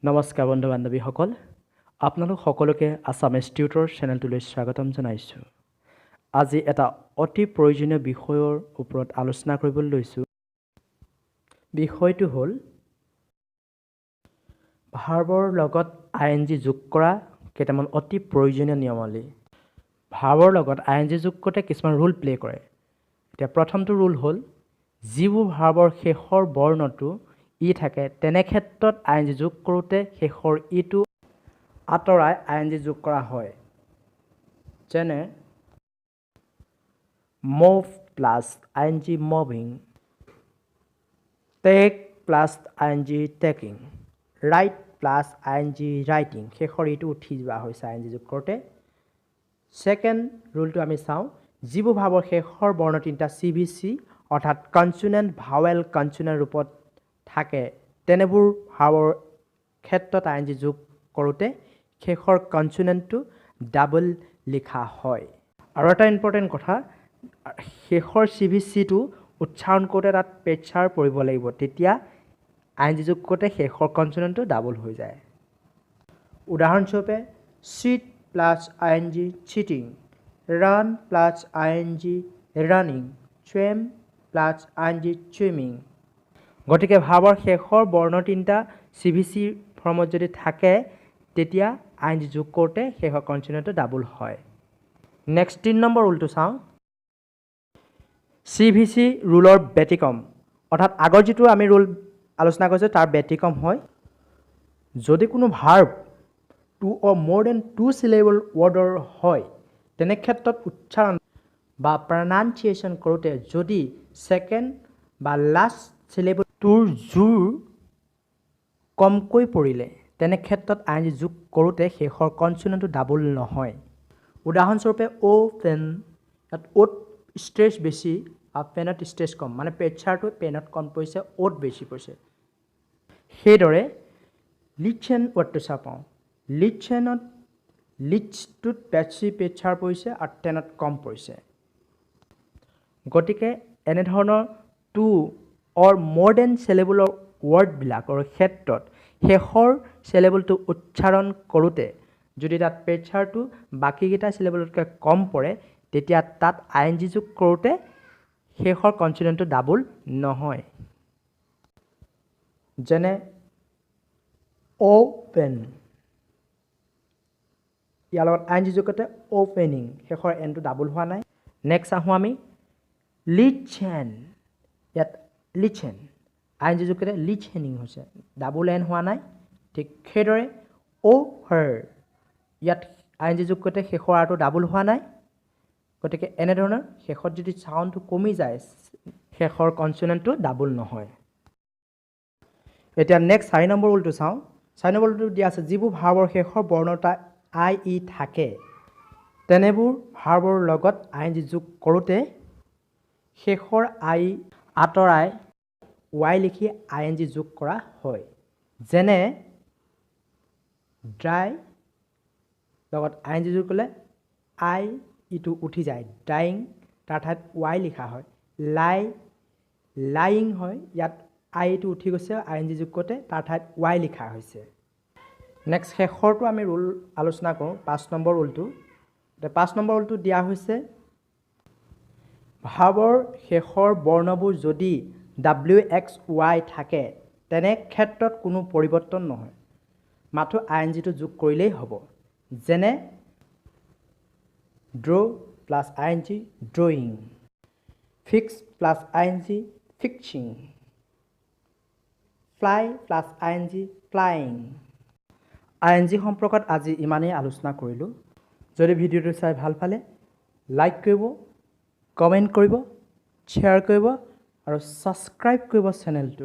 নমস্কাৰ বন্ধু বান্ধৱীসকল, আপোনালোক সকলোকে আছামিজ টিউটৰ চেনেলটোলৈ স্বাগতম জনাইছোঁ। আজি এটা অতি প্ৰয়োজনীয় বিষয়ৰ ওপৰত আলোচনা কৰিবলৈ লৈছোঁ। বিষয়টো হ'ল ভাৰ্বৰ লগত আই এন জি যোগ কৰা কেইটামান অতি প্ৰয়োজনীয় নিয়মাৱলী। ভাৰ্বৰ লগত আই এন জি যোগ কৰোঁতে কিছুমান ৰোল প্লে' কৰে। এতিয়া প্ৰথমটো ৰোল হ'ল, যিবোৰ ভাৰ্বৰ শেষৰ বৰ্ণটো ই থাকে, তেনে ক্ষেত্ৰত আই এন জি যোগ কৰোঁতে শেষৰ ইটো আঁতৰাই আই এন জি যোগ কৰা হয়। যেনে move plus ing, moving, take plus ing, taking, write plus ing, writing। শেষৰ ইটো উঠি যোৱা হৈছে আই এন জি যোগ কৰোঁতে। ছেকেণ্ড ৰুলটো আমি চাওঁ, যিবোৰ ভাৰ্বৰ শেষৰ বৰ্ণ তিনিটা চি ভি চি, অৰ্থাৎ কনচুনেণ্ট ভাৱেল কনচুনেণ্ট ৰূপত থাকে, তেনেবোৰ ভাৰ্বৰ ক্ষেত্ৰত আই এন জি যোগ কৰোঁতে শেষৰ কনচুনেণ্টটো ডাবল লিখা হয়। আৰু এটা ইম্পৰ্টেণ্ট কথা, শেষৰ চি ভি চিটো উচ্চাৰণ কৰোঁতে তাত প্ৰেছাৰ পৰিব লাগিব, তেতিয়া আই এন জি যোগ কৰোঁতে শেষৰ কনচনেণ্টটো ডাবল হৈ যায়। উদাহৰণস্বৰূপে cheat plus ing, cheating, run plus ing, running, swim plus ing, swimming। গতিকে ভাৰ্বৰ শেষৰ বৰ্ণ তিনিটা চি ভি চি ফৰ্মত যদি থাকে, তেতিয়া আই এন জি যোগ কৰোঁতে শেষৰ কনচনেণ্টটো ডাবল হয়। নেক্সট 3 নম্বৰ ৰুলটো চাওঁ, চি ভি চি ৰুলৰ ব্যতিক্ৰম। অৰ্থাৎ আগৰ যিটো আমি ৰুল আলোচনা কৰিছোঁ, তাৰ ব্যতিক্ৰম হয়। যদি কোনো verb two or more than two syllable ৱৰ্ডৰ হয়, তেনে ক্ষেত্ৰত উচ্চাৰণ বা প্ৰনাউন্সিয়েশ্যন কৰোঁতে যদি ছেকেণ্ড বা লাষ্ট চিলেবলটোৰ জোৰ কমকৈ পৰিলে, তেনে ক্ষেত্ৰত আই এন জি যোগ কৰোঁতে শেষৰ কনচনেণ্টটো ডাবল নহয়। উদাহৰণস্বৰূপে অ'পেন, ইয়াত অ'ত ষ্ট্ৰেছ বেছি আৰু পেনত ষ্ট্ৰেছ কম, মানে প্ৰেছাৰটো পেনত কম পৰিছে, অ'ত বেছি পৰিছে। সেইদৰে লিচেন ৱৰ্ডটো চাব পাওঁ, লিচেনত লিচটোত বেছি প্ৰেছাৰ পৰিছে আৰু টেনত কম পৰিছে। গতিকে এনেধৰণৰ টু অৰ মোৰ দেন চেলেবলৰ ৱৰ্ডবিলাকৰ ক্ষেত্ৰত শেষৰ চেলেবলটো উচ্চাৰণ কৰোঁতে যদি তাত প্ৰেছাৰটো বাকীকেইটা চিলেবলতকৈ কম পৰে, তেতিয়া তাত আই এন জি যোগ কৰোঁতে শেষৰ কনচনেণ্টটো ডাবল নহয়। যেনে অ'পেন, ইয়াৰ লগত আই এন জি যোগ কৰোঁতে অ'পেনিং, শেষৰ এনটো ডাবল হোৱা নাই। নেক্সট আহোঁ আমি লিচেন, ইয়াত লিচেন আই এন জি যোগ কৰোঁতে লিচেনিং হৈছে, ডাবল এন হোৱা নাই। ঠিক সেইদৰে অ' হাৰ, ইয়াত আই এন জি যোগ কৰোঁতে শেষৰ আৰটো ডাবল হোৱা নাই। গতিকে এনেধৰণৰ শেষত যদি চাউণ্ডটো কমি যায়, শেষৰ কনচনেণ্টটো ডাবল নহয়। এতিয়া নেক্সট 4 নম্বৰ ৰুলটো চাওঁ। 4 নম্বৰ ৰুলটো দিয়া আছে, যিবোৰ ভাৰ্বৰ শেষৰ বৰ্ণটা I E থাকে, তেনেবোৰ ভাৰ্বৰ লগত আই এন জি যোগ কৰোঁতে শেষৰ আই আঁতৰাই ৱাই লিখি আই এন জি যোগ কৰা হয়। যেনে ড্ৰাই লগত আই এন জি যোগ কৰিলে আই ইটো উঠি যায়, ড্ৰাইং, তাৰ ঠাইত ৱাই লিখা হয়। লাই, লাইং হয়, ইয়াত আই ইটো উঠি গৈছে, আই এন জি যোগ কৰোঁতে তাৰ ঠাইত ৱাই লিখা হৈছে। নেক্সট শেষৰটো আমি ৰুল আলোচনা কৰোঁ, 5 নম্বৰ ৰুলটো। এতিয়া 5 নম্বৰ ৰুলটো দিয়া হৈছে, ভাৰ্বৰ শেষৰ বৰ্ণবোৰ যদি ডাব্লিউ, এক্স, ৱাই থাকে, তেনে ক্ষেত্ৰত কোনো পৰিৱৰ্তন নহয়, মাথো আই এন জিটো যোগ কৰিলেই হ'ব। যেনে draw plus ing, drawing, fix plus ing, fixing, fly plus ing, flying। I N G সম্পৰ্কত আজি ইমানেই আলোচনা কৰিলোঁ। যদি ভিডিঅ'টো চাই ভাল পালে, লাইক কৰিব, কমেণ্ট কৰিব, শ্বেয়াৰ কৰিব আৰু ছাবস্ক্ৰাইব কৰিব চেনেলটো।